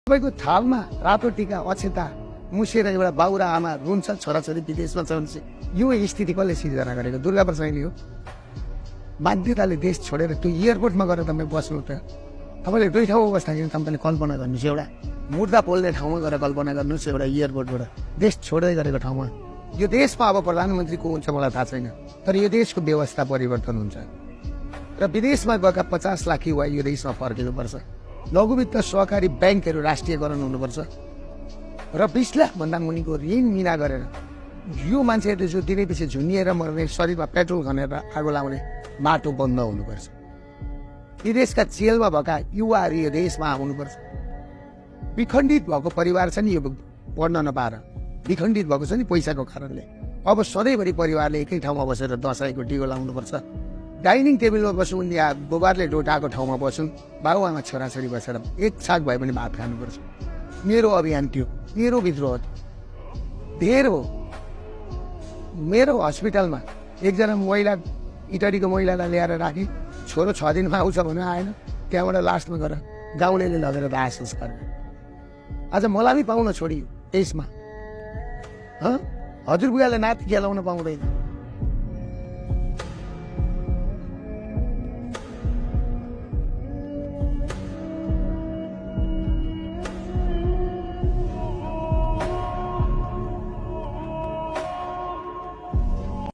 तपाईँको थालमा रातो टिका अक्षता मुसेर एउटा बाउ र आमा रुन्छ, छोराछोरी विदेशमा छ भने यो स्थिति कसले सिर्जना गरेको? दुर्गा प्रसाईले हो। बाध्यताले देश छोडेर त्यो एयरपोर्टमा गएर तपाईँ बस्नु त तपाईँले दुई ठाउँमा बस्दाखेरि तपाईँले कल्पना गर्नुहोस्, एउटा मुर्दा पोल्ने ठाउँमा गएर कल्पना गर्नुहोस्, एउटा एयरपोर्टबाट देश छोड्दै गरेको ठाउँमा। यो देशमा अब प्रधानमन्त्री को हुन्छ मलाई थाहा छैन, तर यो देशको व्यवस्था परिवर्तन हुन्छ र विदेशमा गएका 50 लाख युवा यो देशमा फर्किनुपर्छ। लघुवित्त सहकारी ब्याङ्कहरू राष्ट्रियकरण हुनुपर्छ र 20 लाख भन्दा मुनिको ऋण मिना गरेर यो मान्छेहरूले जो दिनै पछि झुन्निएर मर्ने, शरीरमा पेट्रोल खनेर आगो लाउने बाटो बन्द हुनुपर्छ। विदेशका जेलमा भएका युवाहरू यो देशमा आउनुपर्छ। विखण्डित भएको परिवार छ नि, यो पढ्न नपाएर विखण्डित भएको छ नि पैसाको कारणले। अब सधैँभरि परिवारले एकै ठाउँमा बसेर दसैँको टिको लाउनुपर्छ। डाइनिङ टेबलमा बसौँ या बुबारले डोटाएको ठाउँमा बसौँ, बाबुआमा छोराछोरी बसेर एक छाक भए पनि भात खानुपर्छ। मेरो अभियान त्यो, मेरो विद्रोह धेर हो। मेरो हस्पिटलमा एकजना महिला, इटरीको महिलालाई ल्याएर राखेँ, छोरो 6 दिनमा आउँछ भने आएन, त्यहाँबाट लास्टमा गएर गाउँलेले लगेर दाह संस्कार गरे। आज मलाई पनि पाउन छोडियो यसमा। हजुरबुवाले नाति खेलाउन पाउँदैन।